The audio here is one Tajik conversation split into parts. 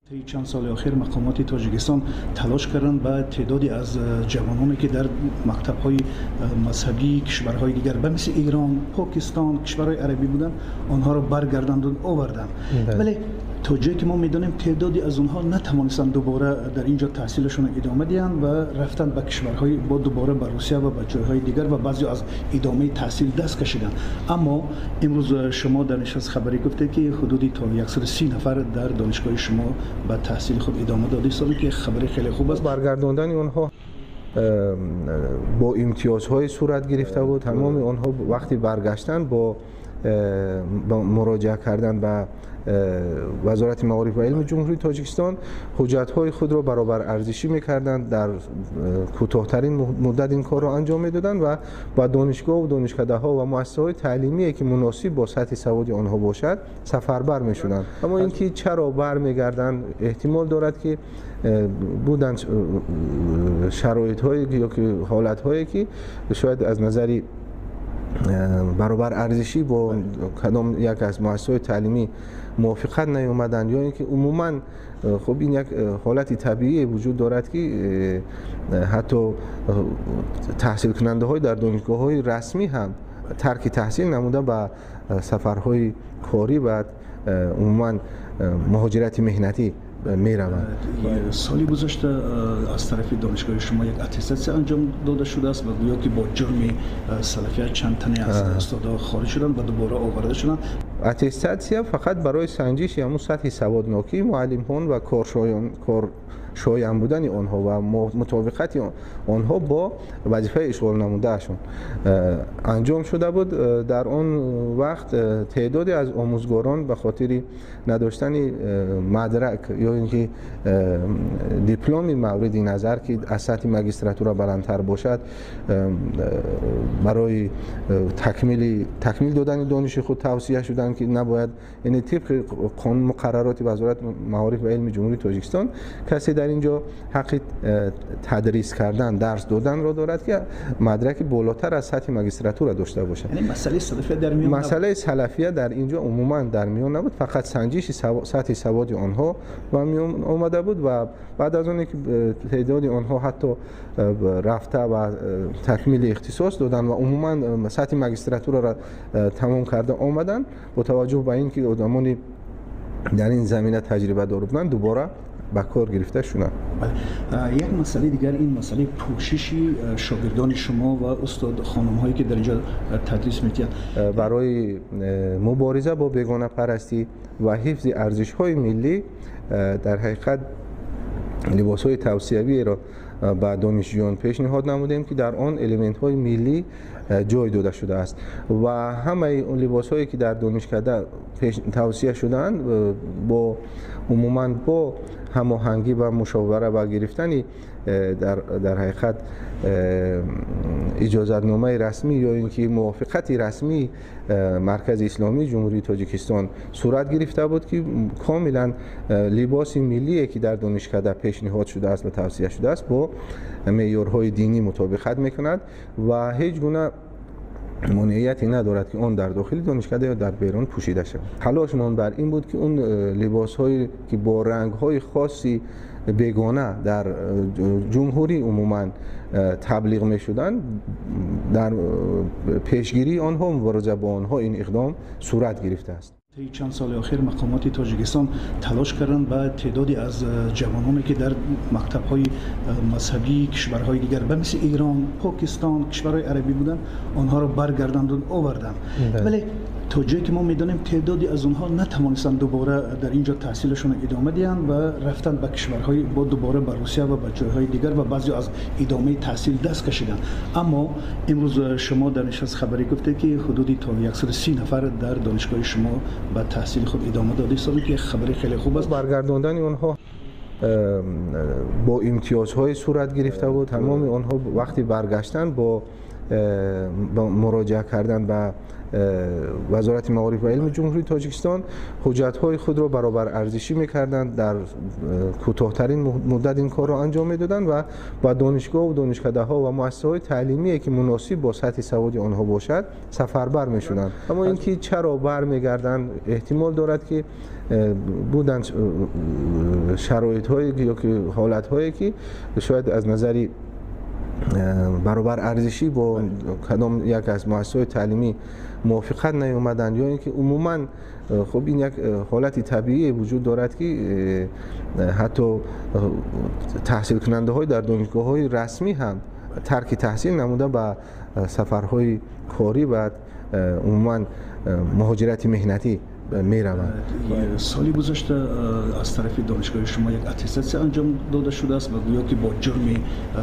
Тӯли чанд соли охир мақомоти Тоҷикистон талош карданд ба теъдоде аз ҷавононе, ки дар мактабҳои мазҳабии кишварҳои дигар ба мисли Эрон, Покистон, кишварҳои арабӣ буданд, онҳоро баргардонданд, оварданд. Вале то ҷое ки мо медонем, теъдоде аз онҳо натавонистанд дубора дар ин ҷо таҳсилашонро идома диҳанд ва рафтанд ба кишварҳои бо дубора ба Русия ва ба ҷойҳои дигар ва баъзе аз идомаи таҳсил даст кашиданд. Аммо имрӯз шумо дар нишасти хабарӣ гуфтед, ки ҳудуди то 130 нафар дар донишгоҳи шумо ба таҳсили худ идома дода истодаанд, ки хабари хеле хуб аст. Баргардондани онҳо бо имтиёзҳое сурат гирифта буд. Тамоми онҳо вақти баргаштан бо муроҷиа кардан ба Вазорати маориф ва илми Ҷумҳурии Тоҷикистон ҳуҷҷатҳои худро баробар арзишӣ мекарданд, дар кӯтоҳтарин муддат ин корро анҷом медоданд ва ба донишгоҳу донишкадаҳо ва муассисаҳои таълимие, ки муносиб бо сатҳи саводи онҳо бошад, сафарбар мешуданд. Аммо ин ки чаро бармегарданд, эҳтимол дорад, ки буданд шароитҳое ё ки ҳолатҳое, ки шояд аз назари баробар арзишӣ бо кадом як аз муассисаҳои таълимӣ мувофиқат наёмаданд ё ин ки умуман, хуб, ин як ҳолати табиие вуҷуд дорад, ки ҳатто таҳсилкунандаҳои дар донишгоҳҳои расмӣ ҳам тарки таҳсил намуда, ба сафарҳои корӣ ва умуман муҳоҷирати меҳнатӣ мераванд. Соли гузашта аз тарафи донишгоҳи шумо як аттестатсия анҷом дода шудааст ва гӯё ки бо ҷурми салафият чанд тане аз устодҳо хориҷ шуданд ва дубора оварда шуданд. Аттестатсия фақат барои санҷиши ҳамун сатҳи саводнокии муаллимон ва коршоям будани онҳо ва мутобиқати онҳо бо вазифаи ишғолнамудаашон анҷом шуда буд. Дар он вақт теъдоде аз омӯзгорон ба хотири надоштани мадрак ё ин ки дипломи мавриди назар, ки аз сатҳи магистратура баландтар бошад, барои такмил додани дониши худ тавсия шуданд, ки набояд, яъне тибқи қонун, муқаррароти Вазорати маориф ва илми Ҷумҳурии Тоҷикистон, касе дар ин ҷо ҳаққи тадрис кардан, дарс доданро дорад, ки мадраки болотар аз сатҳи магистратура дошта бошад. Масъалаи салафия дар ин ҷо умуман дар миён набуд, фақат санҷиши сатҳи саводи онҳо ба миён омада буд ва баъд аз оне ки теъдоди онҳо ҳатто рафта ва такмили ихтисос доданд ва умуман сатҳи магистратураро тамом карда омаданд, бо таваҷҷӯҳ ба ин ки одамони дар ин замина таҷрибадор буданд, дубора ба кор гирифта шуданд. Як масъалаи дигар ин масъалаи пӯшиши шогирдони шумо ва устод хонумҳое, ки дар инҷо тадрис медиҳанд. Барои мубориза бо бегонапарастӣ ва ҳифзи арзишҳои миллӣ дар ҳақиқат либосҳои тавсиявиеро ба донишҷӯён пешниҳод намудем, ки дар он элементҳои миллӣ ҷой дода шудааст ва ҳамаи он либосҳое, ки дар донишкада тавсия шудаанд, бо умуман бо ҳамоҳангӣ ва мушовара ва гирифтани дар ҳақиқат иҷозатномаи расмӣ ё ин ки мувофиқати расмии Маркази Исломии Ҷумҳурии Тоҷикистон сурат гирифта буд, ки комилан либоси миллие, ки дар донишкада пешниҳод шудааст ва тавсия шудааст, бо меъёрҳои динӣ мутобиқат мекунад ва ҳеҷ гуна монеияте надорад, ки он дар дохили донишкада ё дар берун пӯшида шавад. Талошмон бар ин буд, ки он либосҳое, ки бо рангҳои хоси бегона дар ҷумҳурӣ умуман таблиғ мешуданд, дар пешгирии онҳо, мубориза бо онҳо ин иқдом сурат гирифтааст. Тӯли чанд соли охир мақомоти Тоҷикистон талош карданд ба теъдоде аз ҷавононе, ки дар мактабҳои мазҳабии кишварҳои дигар ба мисли Эрон, Покистон, кишварҳои арабӣ буданд, онҳоро баргардонданд, оварданд. Вале то ҷое ки мо медонем, теъдоде аз онҳо натавонистанд дубора дар ин ҷо таҳсилашонро идома диҳанд ва рафтанд ба кишварҳои бо дубора ба Русия ва ба ҷойҳои дигар ва баъзе аз идомаи таҳсил даст кашиданд. Аммо имрӯз шумо дар нишасти хабарӣ гуфтед, ки ҳудуди то 130 нафар дар донишгоҳи шумо ба таҳсили худ идома дода истодаанд, ки хабари хеле хуб аст. Баргардондани онҳо бо имтиёзҳое сурат гирифта буд. Тамоми онҳо вақти баргаштан бо муроҷиа кардан ба Вазорати маориф ва илми Ҷумҳурии Тоҷикистон ҳуҷҷатҳои худро баробар арзишӣ мекарданд, дар кӯтоҳтарин муддат ин корро анҷом медоданд ва ба донишгоҳу донишкадаҳо ва муассисаҳои таълимие, ки муносиб бо сатҳи саводи онҳо бошад, сафарбар мешуданд. Аммо ин ки чаро бармегарданд, эҳтимол дорад, ки буданд шароитҳое ё ки ҳолатҳое, ки шояд аз назари баробар арзишӣ бо кадом як аз муассисаҳои таълимӣ мувофиқат наёмаданд, ё ин ки умуман хуб ин як ҳолати табиие вуҷуд дорад, ки ҳатто таҳсилкунандаҳои дар донишгоҳҳои расмӣ ҳам тарки таҳсил намуда ба сафарҳои корӣ ва умуман муҳоҷирати меҳнатӣ мераванд. Соли гузашта аз тарафи донишгоҳи шумо як аттестатсия анҷом дода шудааст ва гӯё ки бо ҷурми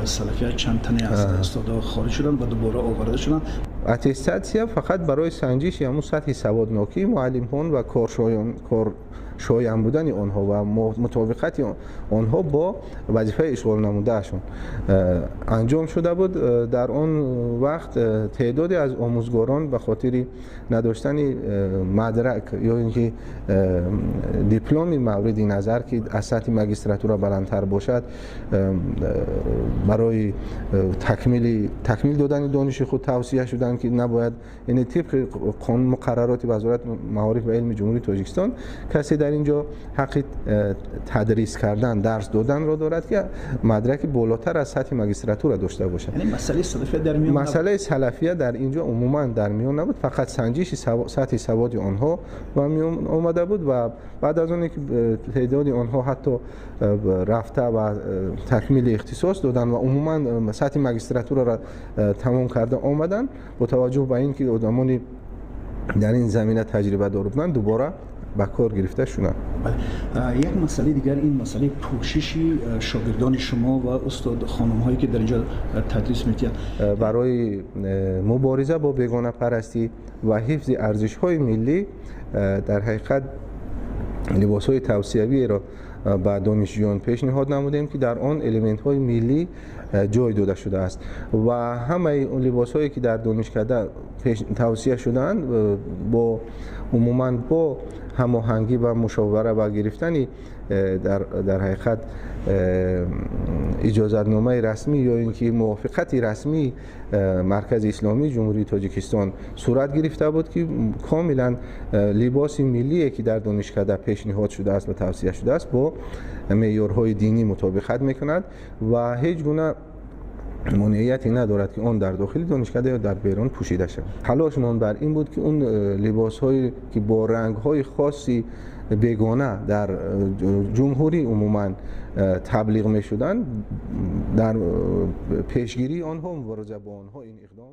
салафият чанд тане аз устодҳо хориҷ шуданд ва дубора оварда шуданд. Аттестатсия фақат барои санҷиши ҳамун сатҳи саводнокии муаллимон ва коршоям будани онҳо ва мутобиқати онҳо бо вазифаи ишғолнамудаашон анҷом шуда буд. Дар он вақт теъдоде аз омӯзгорон ба хотири надоштани мадрак ё ин ки дипломи мавриди назар, ки аз сатҳи магистратура баландтар бошад, барои такмил додани дониши худ тавсия шуданд, ки набояд, яъне тибқи қонун муқаррароти Вазорати маориф ва илми Ҷумҳурии Тоҷикистон касе дар ин ҷо ҳаққи тадрис кардан, дарс доданро дорад, ки мадраки болотар аз сатҳи магистратура дошта бошад. Яъне масъалаи салафия дар миён набуд? Масъалаи салафия дар ин ҷо умуман дар миён набуд, фақат санҷиши сатҳи саводи онҳо ба миён омада буд ва баъд аз оне ки теъдоди онҳо ҳатто рафта ва такмили ихтисос доданд ва умуман сатҳи магистратураро тамом карда омаданд, бо таваҷҷӯҳ ба ин ки одамони дар ин замина таҷрибадор буданд, дубора ба кор гирифта шуданд. Як масъалаи дигар ин масъалаи пӯшиши шогирдони шумо ва устод хонумҳое, ки дар инҷо тадрис медиҳанд. Барои мубориза бо бегонапарастӣ ва ҳифзи арзишҳои миллӣ дар ҳақиқат либосҳои тавсиявиеро ба донишҷӯён пешниҳод намудем, ки дар он элементҳои миллӣ ҷой дода шудааст ва ҳамаи он либосҳое, ки дар донишкада тавсия шудаанд, бо умуман бо ҳамоҳангӣ ва мушовара ва гирифтани дар ҳақиқат иҷозатномаи расмӣ ё ин ки мувофиқати расмии Маркази Исломии Ҷумҳурии Тоҷикистон сурат гирифта буд, ки комилан либоси миллие, ки дар донишкада пешниҳод шудааст ва тавсия шудааст, бо меъёрҳои динӣ мутобиқат мекунад ва ҳеҷ гуна монеияте надорад, ки он дар дохили донишкада ё дар берун пӯшида шавад. Талошмон бар ин буд, ки он либосҳое, ки бо рангҳои хоси бегона дар ҷумҳурӣ умуман таблиғ мешуданд, дар пешгирии онҳо, мубориза бо онҳо ин иқдом